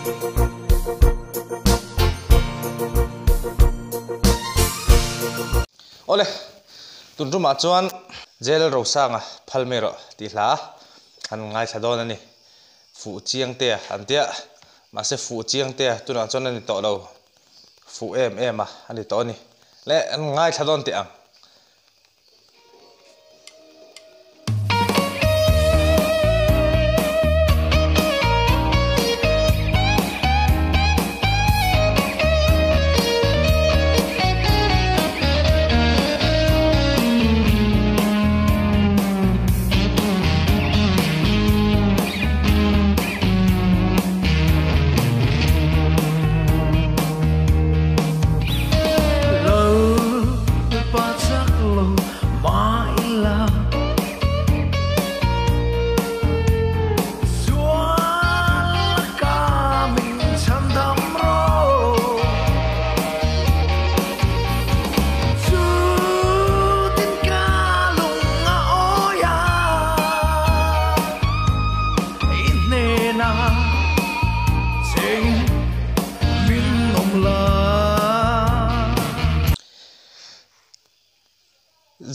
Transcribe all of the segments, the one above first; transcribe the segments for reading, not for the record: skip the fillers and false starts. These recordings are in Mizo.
Awle, tun tumah chuan Jail Rosanga phal mai rawh tih hla han ngaithla dawn a ni. Fuh chiang te an tia, mahse fuh chiang te tunah chuan a ni tawh lo. Fuh em em a a ni tawh a ni. Le, an ngaithla dawn teh ang.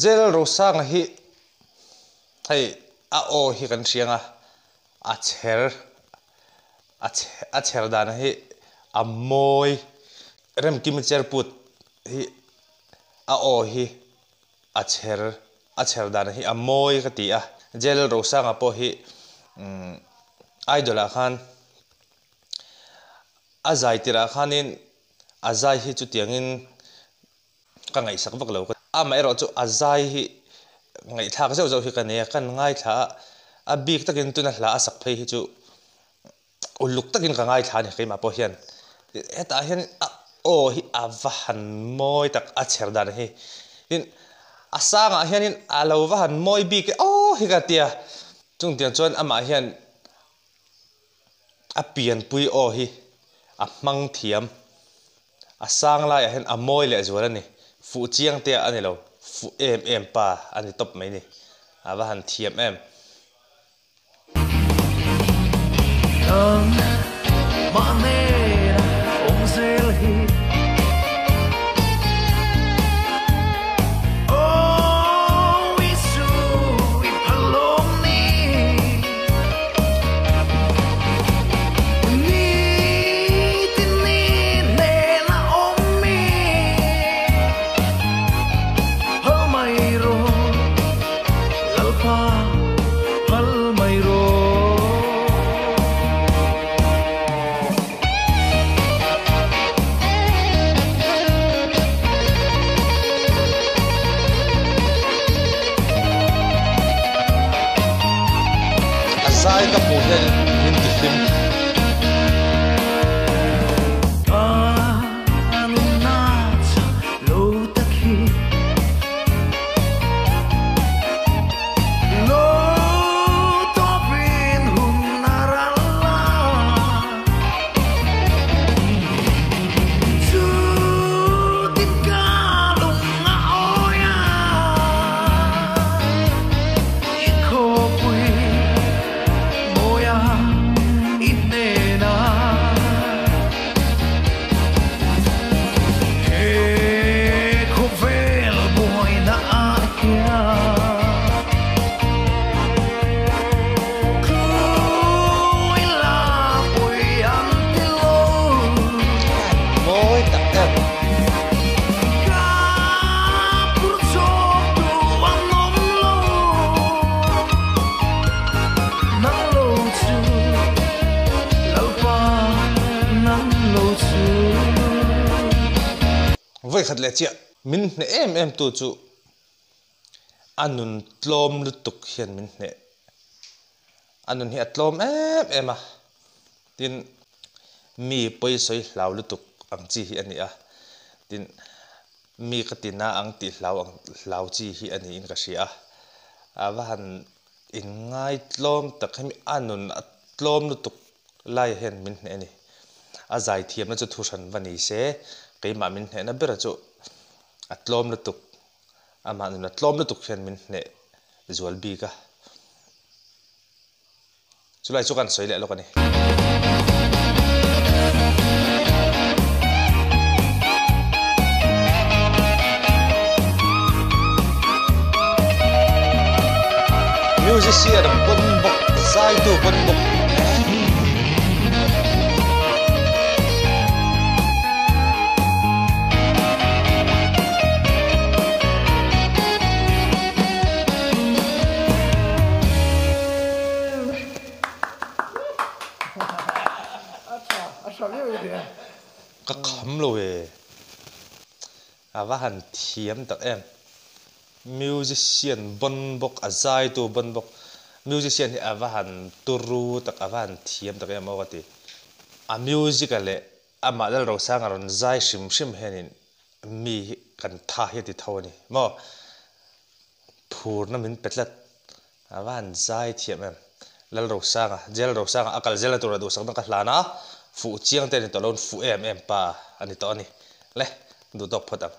Jel Rosanga hi hei a aw hi kan hriang a, a chher a chher dan hi a mawi Remkimi Cherput hi a aw hi a chher a chher dan hi a mawi ka ti a, Jel Rosanga pawh hi umm idol ah khan a zai tirh ah khanin a zai hi chutiangin ka ngaihsak vak lo. Amaherawh chu a zai hi ngaihthlak zeuh zeuh hi ka nei a, kan ngaithla a, a bik takin tuna hla a sak phei hi chu uluk takin ka ngaithla a ni keimah pawh hian. Hetah hian a aw hi a va han mawi tak a chher dan hi. Tin, a sangah hianin a lo va han mawi bik e aw hi ka ti a, chungtiang chuan amah hian A pianpui aw hi a hmang thiam. A sang laiah hian a mawi leh zual a ni. Fuh chiang te a ni lo. Fuh em em pa a ni tawp mai ni. A va han thiam em. A zai ka hmuh hian min ti hlim. Mawi tak em. Vawikhat leh chiah min hneh em em tu chu a nun tlawm lutuk hian min hneh. A nun hi a tlawm em em a, tin mi pawisawi hlau lutuk ang chi hi a ni a, tin mi ka ti na ang tih hlau ang hlau chi hi a niin ka hria a, a va han inngai tlawm tak hemi a nun a tlawm lutuk lai hian min hneh a ni. A zaithiamna chu thuhran va ni se, keimah min hnehna bera chu a tlawm lutuk. Amah nuna tlawm lutuk hian min hneh zual bik a, chulai chu kan sawi leh lawk a ni. Musician pawn bawk, zaitu pawn bawk. Ka kham lo e. A va han thiam tak em. Musician bawn bawk, a zaitu bawn bawk. Musician hi a va han turu tak, a va han thiam tak em aw ka ti. A music a leh amah Lalrosanga rawn zai hrim hrim hianin mi hi kan tha hi a ti tho a ni maw. Phurna min pe tlat. A va han zai thiam em. Lalrosanga, Jail Rosanga a kal zel na tura duhsakna ka hlan a, fuh chiang te a ni tawh lo, fuh em em pa a ni tawh a ni. Le, duh tawk phawt ang.